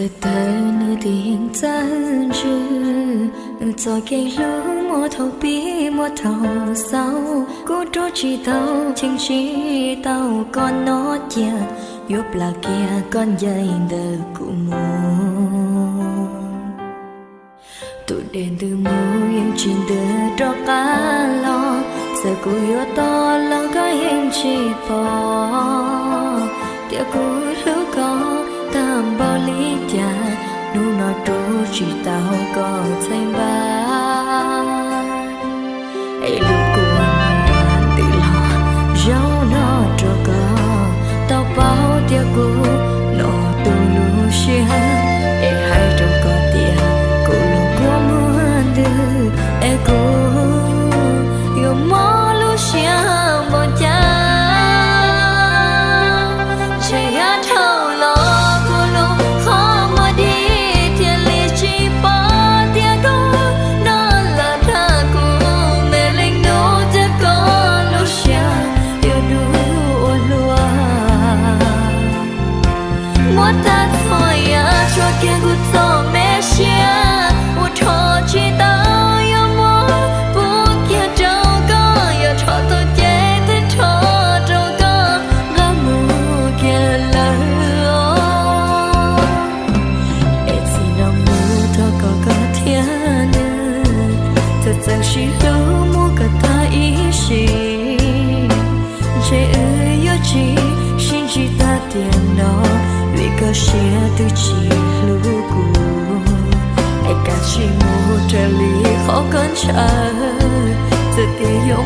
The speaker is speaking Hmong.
Thaum nws twb yeej txawj ntsws, txoj kev hlub muaj thaum pib muaj thaum xaus, kuv rub tsis tau cheem tsis tau koj no cia, yuav plam kiag koj ncaim ntawm kuv mus. Tus dej ntws mus yeej tsis ntws rov qab los, txawm kuv yuav tos los koj yeej tsis pom, tias kuv hlub koj tag npaum li cas, hnub no rub tsis tau koj txhais npab. Es lub kua muag ntws los zaum no rau koj, tau paub tias kuv no tu lub siab, es hais rau koj tias kuv lub kua muag ntws, es kuv yuav mob lub siab npaum cas. Ntshe yav dhau los kuv lub qhov muag dig thiaj li tsis pom tias koj no lawm, thov kuv me leej nus, cia koj lub siab yuav dub ua luaj. Muab tag txhua yam tshuav kiag kuv txoj me siab, ua rho tsis tau yuav muab pub kiag rau koj, yog rho tau ces thiaj rho rau koj nqa mus kiag lawm os. Es txij no mus thov kom koj thiab nws txawm txawm sib hlub mus kom tag ib sim. Ntshe wb yuav tsis sib ntsib tag tiam no, vim koj siab twb tsis hlub kuv. Es kav tsij mus raws li qhov koj ntshaw, txawm tias yuav